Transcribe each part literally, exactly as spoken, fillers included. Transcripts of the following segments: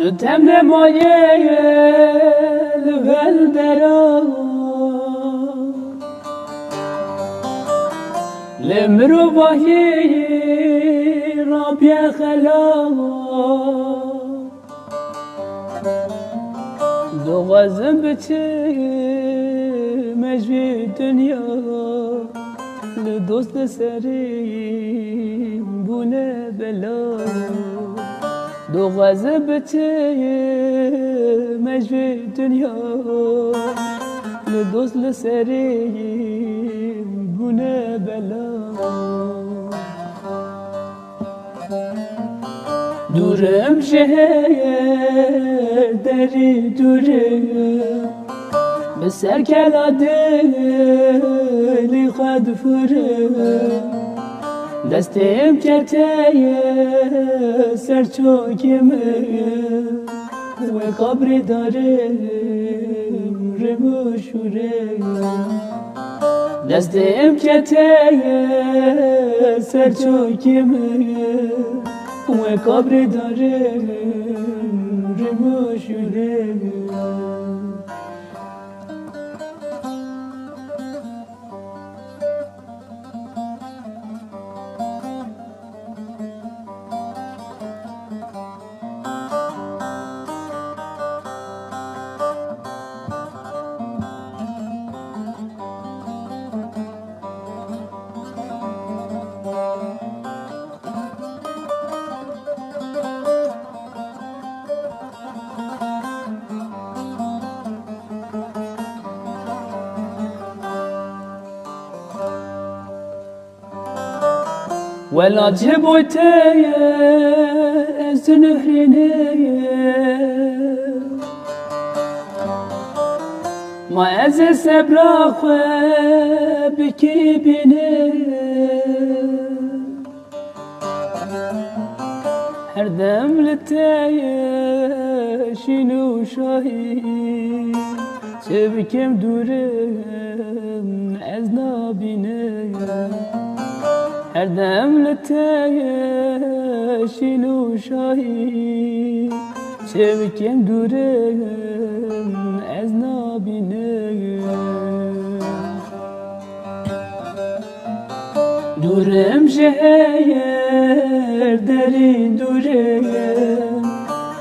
Tu tem nemaye li vel dera, lê mirovahiyê rabiye xela. Dixwazim biçim ez vî dinya, li dost li serî bûne bela. Dixwazim biçim ez vî dinya, li dost li serî bûne bela. Dûrim ji hêr derî dûrim, bi ser kela dilî xwe difirim. Destêm ketiye ser çokê min, wê qabrê darim rêm û şûrê. Destêm ketiye ser çokê min, wê qabrê darim rêm û şûrê. Wela ji bo te ye ez dinuhînim. Ma ez ê sebra xwe bi kî bînim? Her dem li te ye şîn û şahî, çi bikim dûrim ez nabînim. Her dem li te ye şîn û şahî, çi bikim dûrim ez nabînim. Dûrim ji hêr derî dûrim,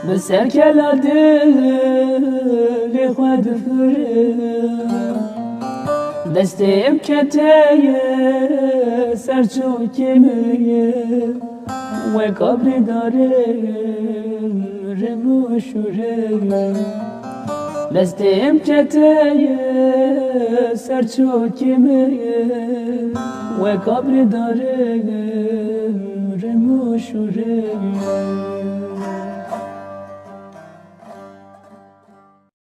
bi ser kela dilê xwe difirim. Destêm ketiye ser çokê min, wê qabrê darim rêm û şûrê. Destêm ketiye ser çokê min, wê qabrê darim rêm û şûrê.